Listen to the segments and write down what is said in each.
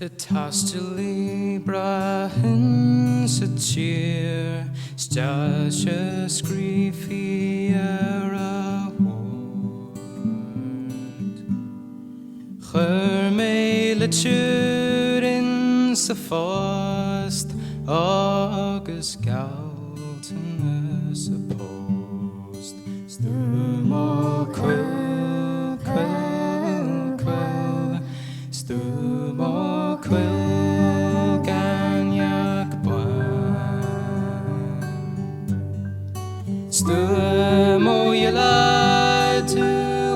Tá taistealaí breá insa tír 's deilse scríofa ar a bhord. Chuir mé litir insa phost agus gealltanas sa bpost. 'S dúr mo chuil, cuil, cuil, 's dúr mo chuil gan each bán. 'S dúr mo ghile tú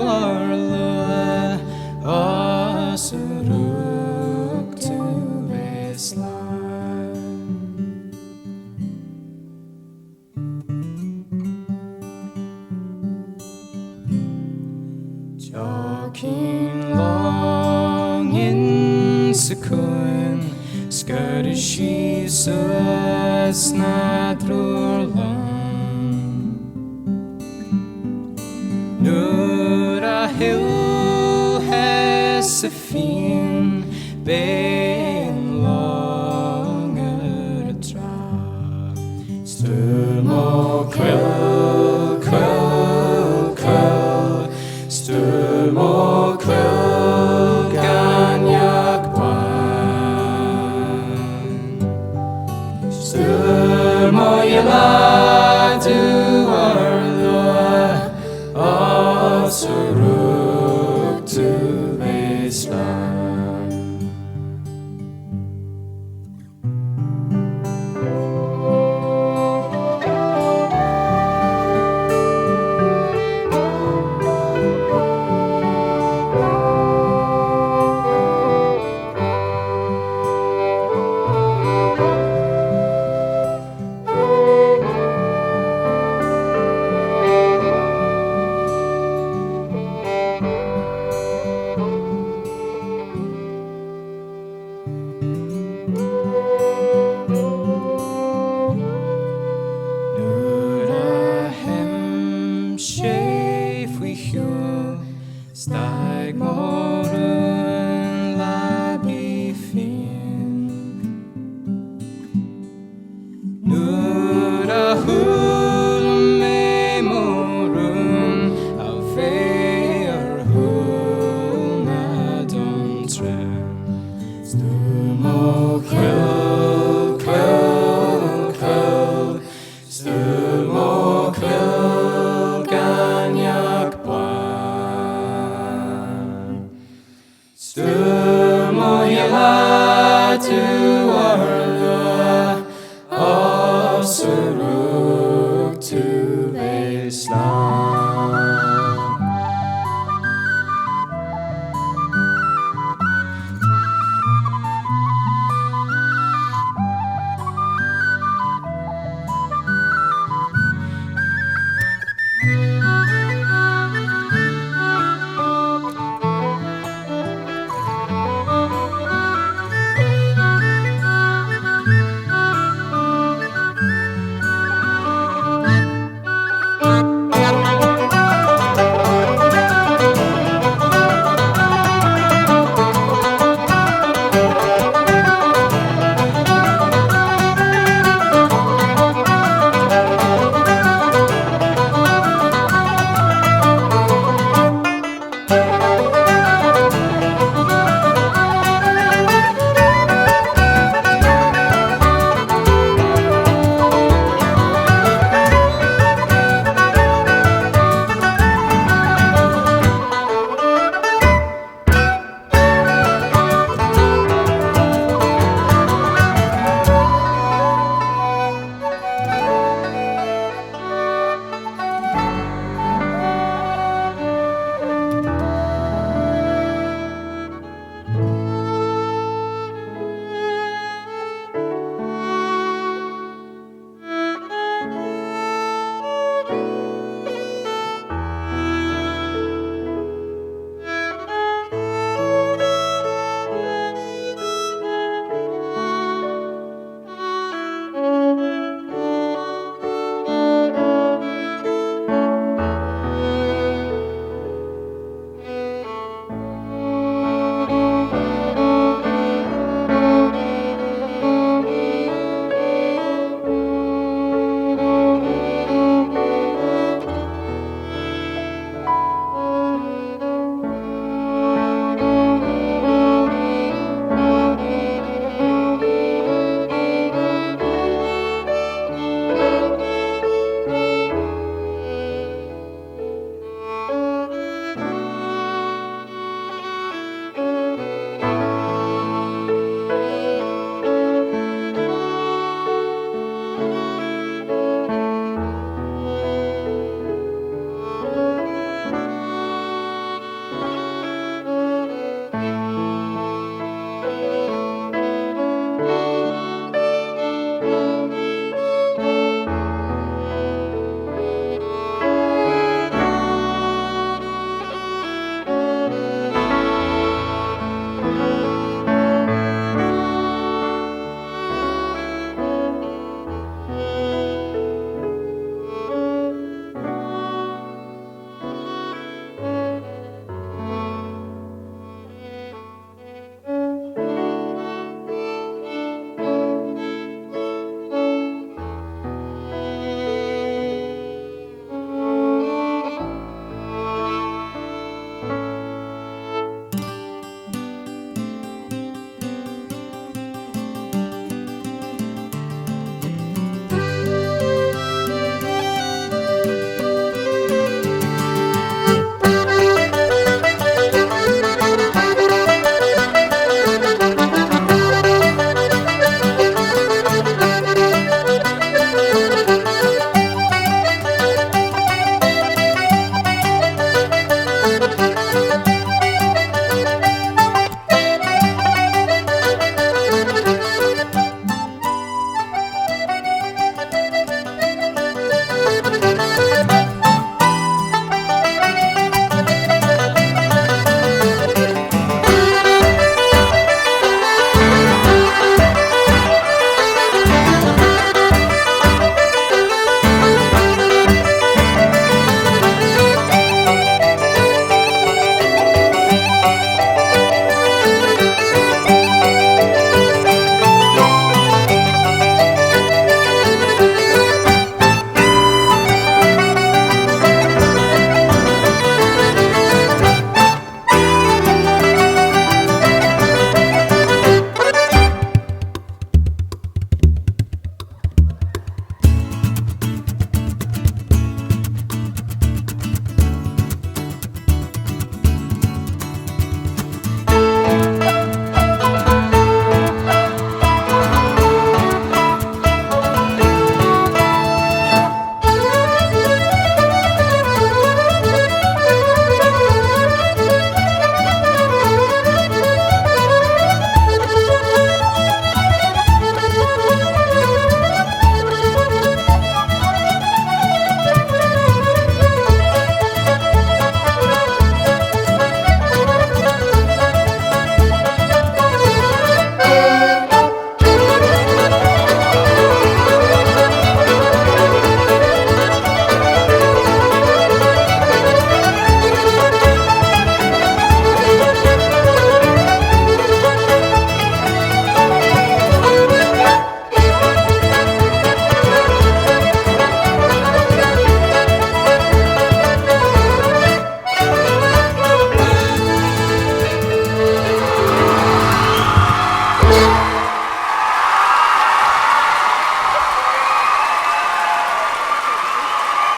ar luath as a rug tú bheith slán. Teoicín long insa cuan, sciorradh sí suas na dtriúr long. Nuair a thuillfeas a phian, beidh an long ar an trá. 'S dúr mo chuil, cuil, cuil, 's dúr mo chuil gan each bán. 'S dúr mo ghile dubh ar luath as a rug tú mé slán. Nuair a shuim sé faoi shiúl staic mo rún leabaidh féin. Nuair a chuala mé mo rún a bheith ar shiúl na dtonn tréan, 's dúr mo chuil, cuil, cuil, 's dúr mo chuil gan each bán. 'S dúr mo ghile tú.